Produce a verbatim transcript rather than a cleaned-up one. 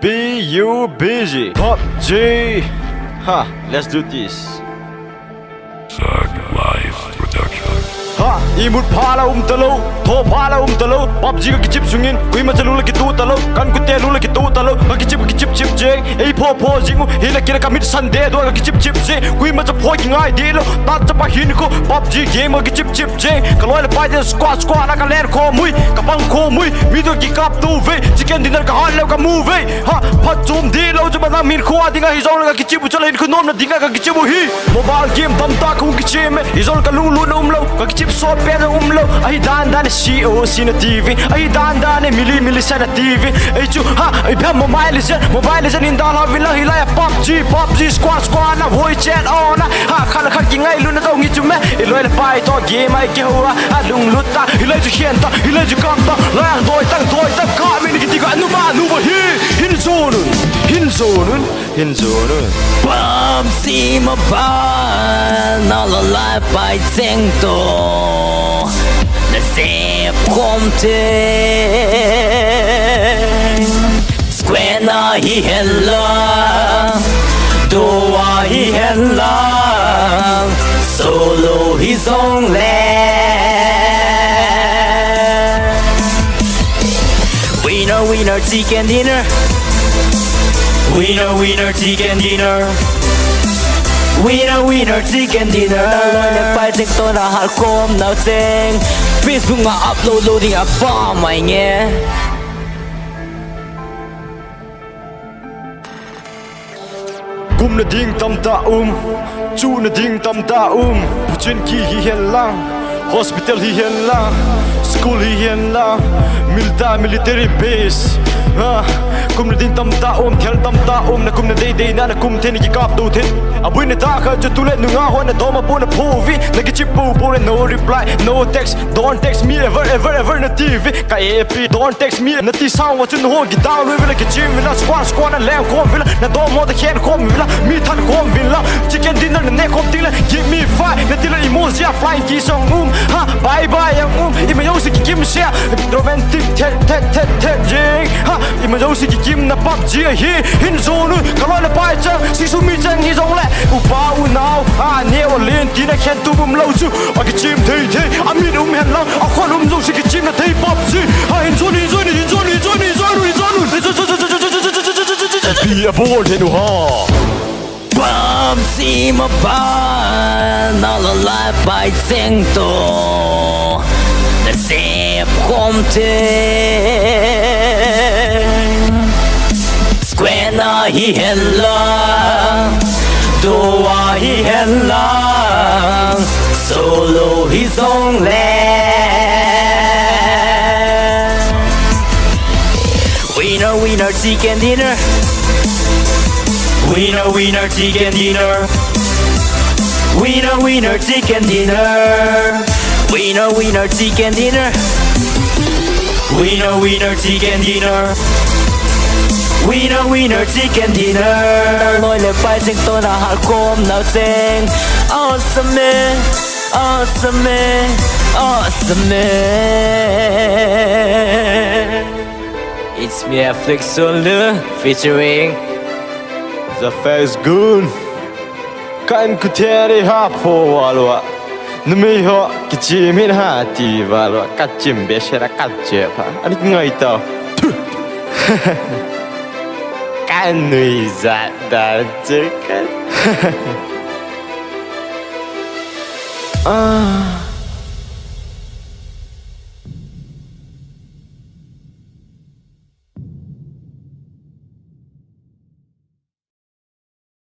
P U B G. PUBG. Ha, let's do this. Thug Life Production. Ha, imut pha la um talou, tho pha la um talou. PUBG ka kichip sungin, koima cha lung la kitu talou. Kan kute lung la kitu talou. Ka kichip, ka kichip chip jeng. Ei pho pho jing u, hila kila ka mit Sunday do ka kichip chip jeng. Koima cha pho kingai di lou. Tat cha pa hin ko, PUBG game ka kichip chip jeng. Ka loi la pai te squad squad la ka len khom ui, ka pang khom ui. Mi to kikap tu ve, chicken dinner ka hat leu ka mu ve. Ha, phat chom di lou chu ba nang min khua dinga hi jong le ka kichip u chu le in khu nom na dinga ka kichip u hi. Mobile game tamtah ka hung kichim e, hi jong le ka lunglut na um lou, ka kichip sot pen na um lou. Ahi dan dan e C O C na ti ve, ahi dan dan e mili mili sa na ti ve. Ei chu ha, i pha Mobile Legend, Mobile Legend in da la vin la hi la ya PUBG, PUBG squad squad na voi chat on na. Ha, khan khan kingailut na tong hi chu me, i loi le pai to game ai ke hua, a lunglut ta, hi loi chu hian ta, hi loi chu kam ta, la doi tang doi tang ka mi ni kiti ka nu ma nu ba hi, hin zo nun, hin zo nun, hin zo nun. PUBG Mobile, na la lai pai cheng to, na sep khom te. Squad na hi hen la, duo a hi hen la, solo hi jong le. Winner, winner, chicken dinner. Winner, winner, chicken dinner. Winner, winner, chicken dinner. Loi le pai cheng to na hal khom na cheng. Facebook a upload lou ding a pa mai nge. Kum na ding tamtah um, chu na ding tamtah um. Puchin ki hi hen lang, hospital hi hen lang, school hi hen lang, milta military base. Ha, kum na ding tamtah um, thel tamtah um, na kum na dei dei na, na kum thei ni kikap to thei. Abui na ta kha chu tu le nunga ho na dom a pu na phu vi, na kichip pu pu le no reply, no text, don't text me ever, ever, ever na ti vi. Ka A P, don't text me. Na ti sang wa chun ho ki down we vila, ki gym vila, squad squad na leng khom vila, na dom mo ta khen khom vila, mi than khom vila, chicken dinner na ne khom tila, give me five, na tila emoji a flying ki song um, ha, bye bye ang um, i ma yo si ki kim sia, romantic thet thet thet thet jing, ha, i ma yo si ki kim na PUBG a hi, hin zo nu, ka loi na pai chang, si su mi chang hi zong le, u pa u nau, ha, ne wa len ti na khen tu bum lo chu, a ki gym thei thei, a min um hen lang, a khon um zo si ki gym na thei PUBG. Ha, hin zo ni, hin zo ni, hin zo ni, hin zo ni, hin zo ni, hin zo ni, hin zo ni. Pi a bol thei nu ha. PUBG Mobile, na la lai pai cheng to, na sep khom te. Squad na hi hen la, duo a hi hen la, solo hi zong le. Winner, winner, chicken dinner. Winner, winner, chicken dinner. Winner, winner, chicken dinner. Winner, winner, chicken dinner. Winner, winner, chicken dinner. Winner, winner, chicken dinner. Loi le pai cheng to na hal khom na cheng. Awesome, awesome, awesome. It's me, Flex Solo, featuring The First Goon. Kan kuteri ha pho walwa. Numei ho kichim hin ha ti walwa. Ka chim be sera ka che pha. Ani ngai ta. Kan nui za da che kan. Ah.